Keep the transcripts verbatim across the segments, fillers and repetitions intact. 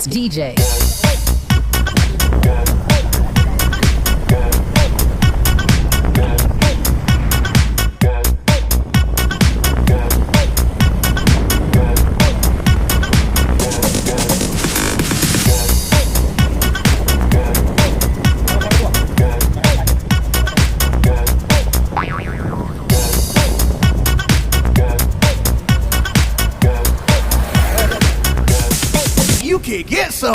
D J. You can get some.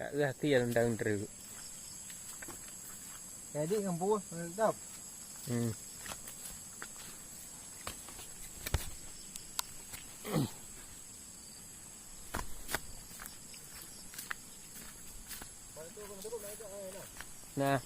Ka eu hati dalam daun teureu. Jadi ngon buah mantap. Hmm. Nah.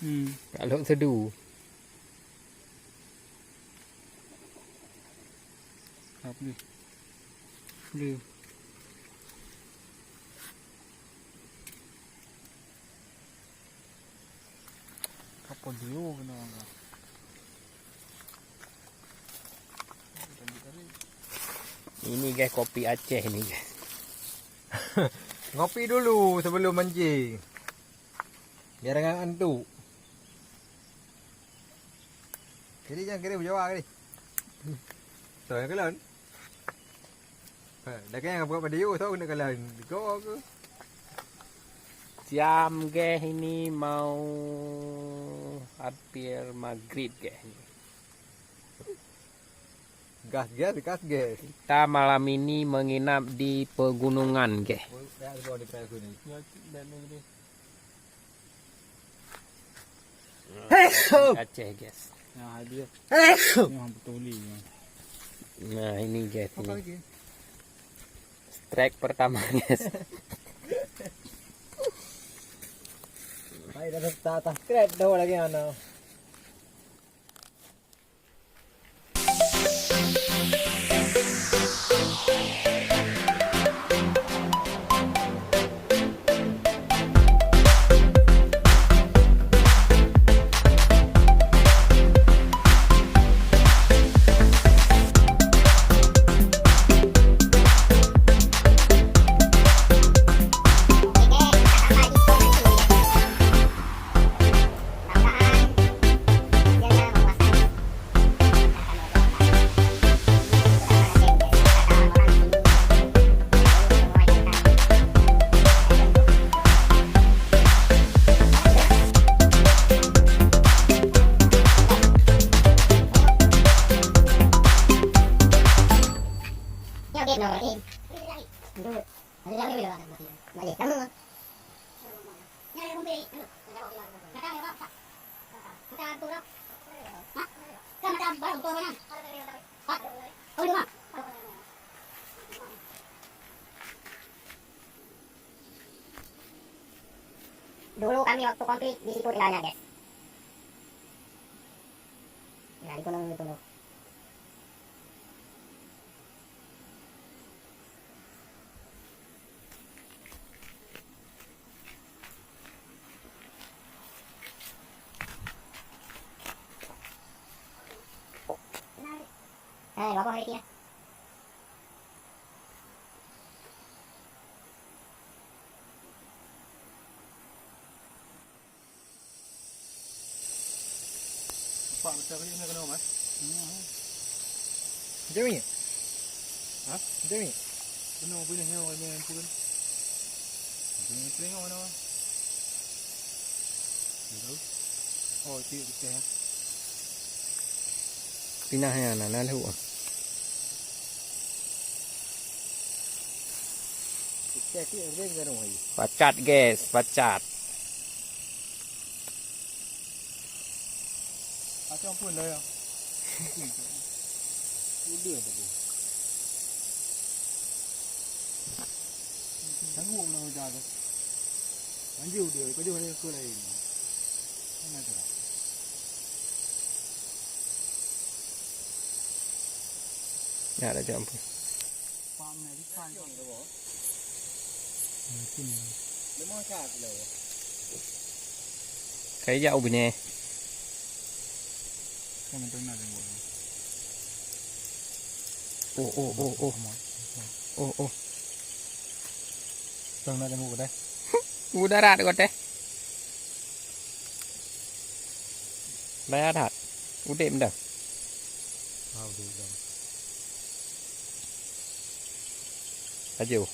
Hmm. Ka lhok seudu. Ka peue? Peue? Ka peue liu keunoe ka? Ini guys, kopi Aceh ini guys. Ngopi dulu sebelum mancing. Biar jangan ngantuk. Jadi jangan kira berjawa kali. So, yang kelon. Ha, dah kena buat pada you, so kena kelon. Go ke? Jam guys ini mau hampir maghrib guys ini. Gas, gas, gas, gas. Kita malam ini menginap di pegunungan, guys. Oh, dah ada di perahu ni. Ya, dah ada ni. Hei, oh. Aceh, guys. Nah, ada. Hei, oh. Yang betul ni. Nah, ini, guys, apa ini lagi? Strike pertama, guys. Baik, dah tak, tak strike dah lagi, anak. Dulu kami waktu konflik di situ tinggalnya, guys. Nah, di gunung itu loh. Eh, apa hari ini? Pak, macam ni kena, Mas? Macam ni? Ha? Macam ni? Kena, boleh nyawa, boleh pun. Boleh tengok mana? Dia tahu. Oh, itu kita, ya. Pinah ya, nah, nah, lahu. Pacat, guys, pacat. Kacau pun dah, ya. Udah dah tu. Tangguh mana udah tu. Lanjut dia, kau jauh dari aku lain. Mana tu dah? Ya, dah jam pun. Kai jak ubin eh. Oh, oh, oh, oh. Oh, oh. Udara dekat eh. Bayar dah. Udip dah. Ah, udip dah. Laju.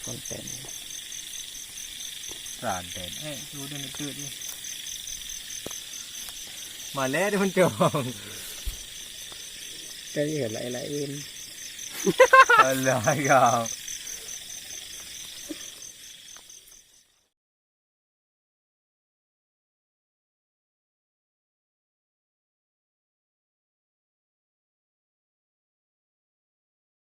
Konten. Raden. Eh, sudah ngetut ni. Malah dia mencong. Tadi lain-lain. Alah, kau.